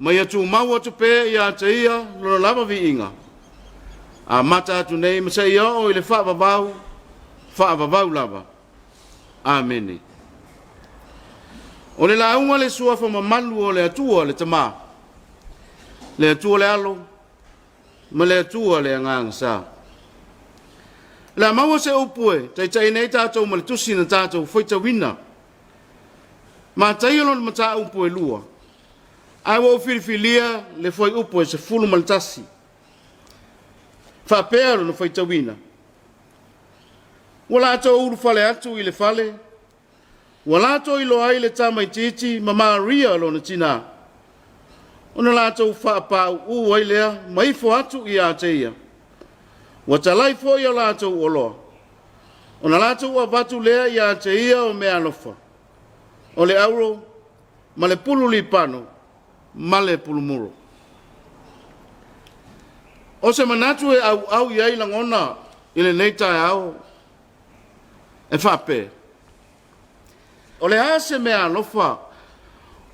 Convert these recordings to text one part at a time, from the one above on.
Ma ia tumau atu pea ia te ia lona lava viiga, amata atu nei ma seia oo i le faavavau, faavavau lava. Amene. O le lauga le suafa mamalu o le Atua le Tama, le Atua le Alo, ma le Atua le Agaga Sa. O le a maua se upu e taitaiina ai tatou ma le tusi na tatou faitauina. Mataio lona mataupu e lua, ae ua ou filifilia le fuaiupu e 11. Faapea lona faitauina, Ua latou ulufale atu i le fale, ua latou iloa ai le tamaitiiti ma Maria lona tinā, ona latou faapāuū ai lea ma ifo atu ia te ia. Ua talai foi a latou oloa, ona latou avatu lea ia te ia o meaalofa, o le auro ma le pulu lipano ma le pulumuro. O se manatu e auau i ai lagona i lenei taeao e faapea, o le a se meaalofa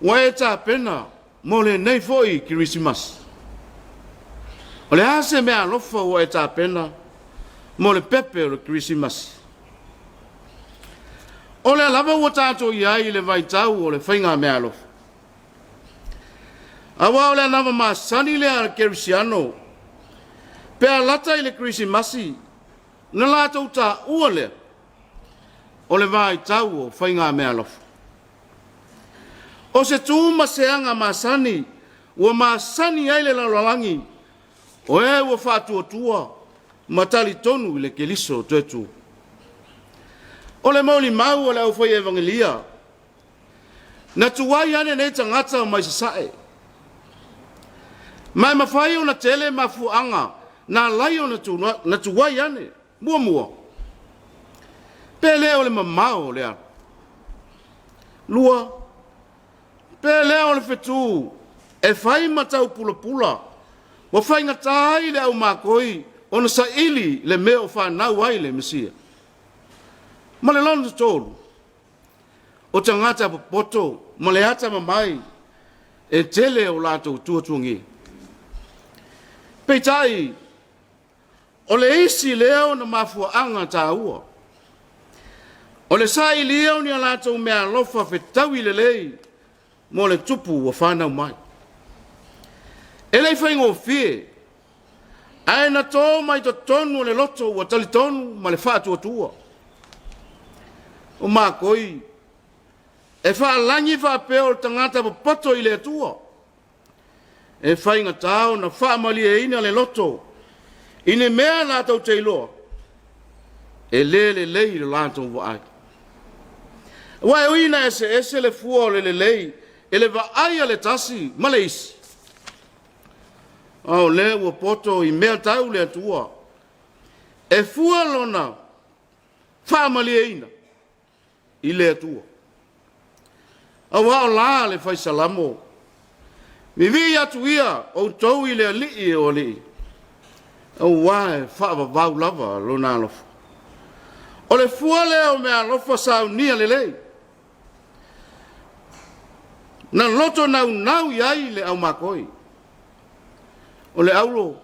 ua e tapena mo lenei foi Kerisimasi? O le a se meaalofa ua e tapena mo le pepe o le Kerisimasi? O lea lava ua tatou i ai i le vaitau o le faiga meaalofa. Aua o le anava masani lea a le kerisiano, pe a lata i le Kerisimasi, na latou taua lea o le vaitau o faiga meaalofa. O se tu ma se aga masani ua masani ai le lalolagi o e ua faatuatua ma talitonu i le Keriso toe tu. O le molimau a le aufai evagelia, na tuai lava lenei tagata mai Sasae. Ma e mafai ona tele mafuaaga na ala ai ona tuai ane. Muamua, pe le o le mamao o le ala. Lua, pe le o le fetu e fai ma taupulapula ua faigata ai le aumakoi ona saili le mea o fanau ai le Mesia. Ma le lona tolu, o tagata popoto ma le atamamai e tele o latou tuatuagia. Peitai, o le isi lea ona mafuaaga taua, o le sailia o ni a latou meaalofa fetaui lelei mo le tupu ua fanau mai. E le i faigofie, ae na to mai totonu o le loto ua talitonu ma le faatuatua. O makoi e faalagi faapea o le tagata popoto i le Atua, e faigata ona faamalieina le loto i ni mea latou te iloa e le lelei i le latou vaai. Aua e ui ina eseese le fua o le lelei i le vaai a le tasi ma le isi, a o lea ua poto i mea tau le Atua, e fua lona faamalieina i le Atua. Aua o la le fai Salamo, vivii atu ia outou i le Alii o alii, aua e faavavau lava lona alofa. O le fua lea o meaalofa saunia lelei, na loto naunau i ai le aumakoi. O le auro,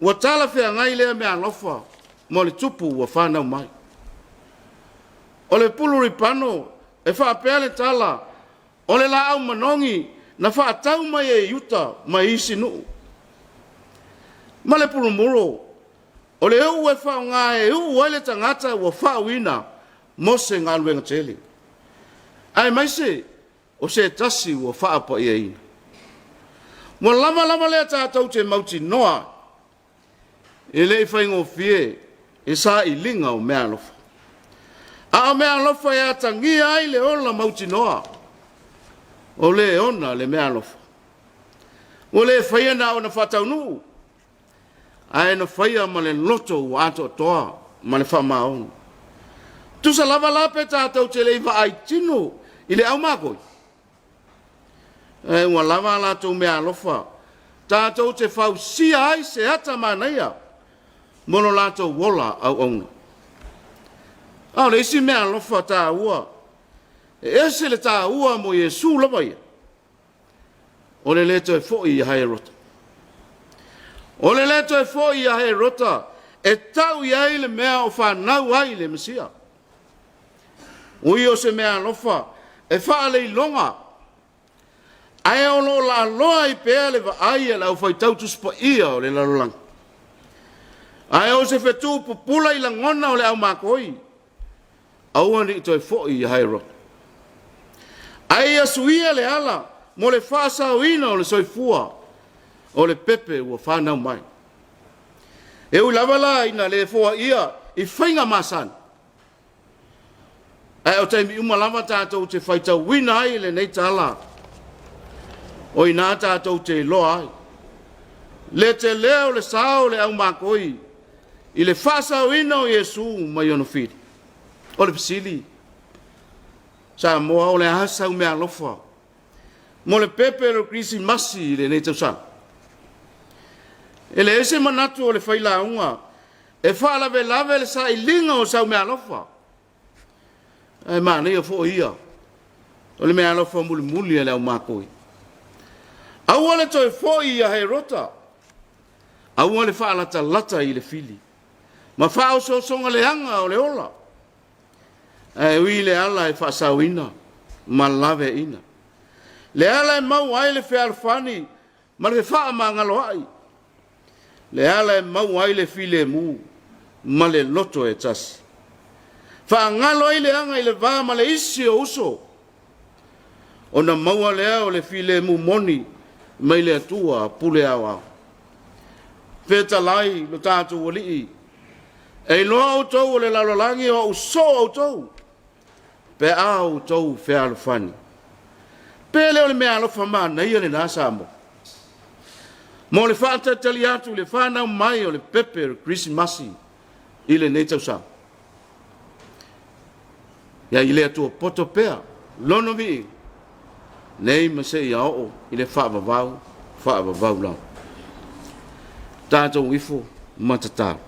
ua talafeagai lea meaalofa mo le tupu ua fanau mai. O le pulu ripano, e faapea le tala, o le laau manogi na faatau mai e Iuta mai isi nuu. Ma le pulumuro, o le uu e faaaoga e uu ai le tagata ua faauuina mo se galuega tele, aemaise o se tasi ua faapaiaina. Ua lava lava lea tatou te mautinoa e le i faigofie i sailiga o meaalofa. A o meaalofa e atagia ai le ola mautinoa, o le ona le meaalofa. Ua le faia na ona faataunuu, ae na faia ma le loto ua atoatoa ma le faamaoni. Tusa lava la pe tatou te le i vaai tino i le aumakoi, ae ua lava a latou meaalofa tatou te fausia ai se ata manaia mo lo latou ola auauna. A o le isi meaalofa taua, e ese le taua mo Iesu lava ia. O le lē toe fo'i ia Herota. O le lē toe fo'i ia Herota e tau i ai le mea o fanau ai le Mesia. Ui o se meaalofa e faaleiloga, ae o lo o laaloa ai pea le vaai a le aufaitau Tusi Paia o le lalolagi. Ae o se fetu pupula i lagona o le aumakoi, aua ne i toe foi ia Herota. Ae ia suia le ala mo le faasaoina o le soifua o le pepe ua fanau mai. E ui lava la ina le foaia i faiga masani, ae o taimi uma lava tatou te faitauina ai lenei tala, o ina tatou te iloa ai le telē o le sao o le aumakoi i le faasaoina o Iesu mai ona fili. O le fesili, Samoa, o le a sau meaalofa mo le pepe o le Kerisimasi i lenei tausaga? E leai se manatu o le failauga e faalavelave le sailiga o sau meaalofa, ae manaia foi ia o le meaalofa mulimuli a le aumakoi. Aua le toe foi ia Herota, aua le faalatalata i le fili ma faaosoosoga leaga o le ola, ae ui le ala e faasaoina ma laveaiina, le ala e maua ai le fealofani ma le fefaamagaloa'i, le ala e maua ai le filemu ma le loto e tasi. Faagalo ai le aga i le va ma le isi o uso, ona maua lea o le filemu moni mai le Atua pule aoao. Fetalai lo tatou Alii, e iloa outou o le lalolagi o au soo outou, pe a outou fealofani. Pe le o le meaalofa manaia lena Samoa? Mo le faatalitali atu i le fanau mai o le pepe o le Kerisimasi i lenei tausaga. Ia i le Atua poto pea lona viiga, nei ma seia oo i le faavavau, faavavau lava. Tatou ifo ma tatalo.